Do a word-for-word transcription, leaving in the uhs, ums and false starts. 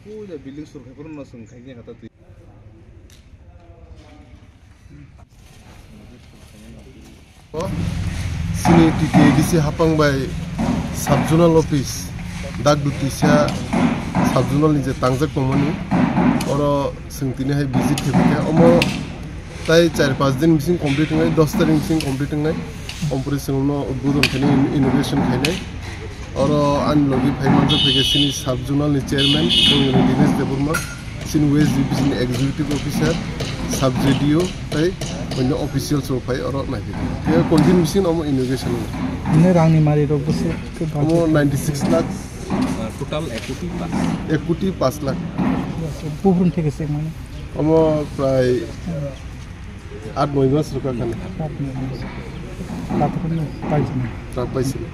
Puja building sur khai phuru no chwng khai khe kha ta twi. Sini T T A D C hapang bai sub zonal office dak duti sa sub zonal ni je tangjak tongmani oro chwng tini hai visit khe kha omo tai char panch din bising complete wngnai, dos tarik bising complete wngnai. Ompore chwngno udbodon khainai, inauguration khainai. Oro ani logi phai manjak phaikha chini sub zonal ni chairman Dinesh Debbarma, chini West Division ni executive officer, sub J D O tei onno officials rok phai oro naikhe. Tei koi din bising omo inauguration wngnai. Nini rangni mari rok bwswk khe omo ninety six lakh. Total equity pass. Equity pass lakh. Buphuru theke se mani. Omo prai aat noi mas rwkha khana. Aat noi mas. Takhorno paisini. Tak paisini.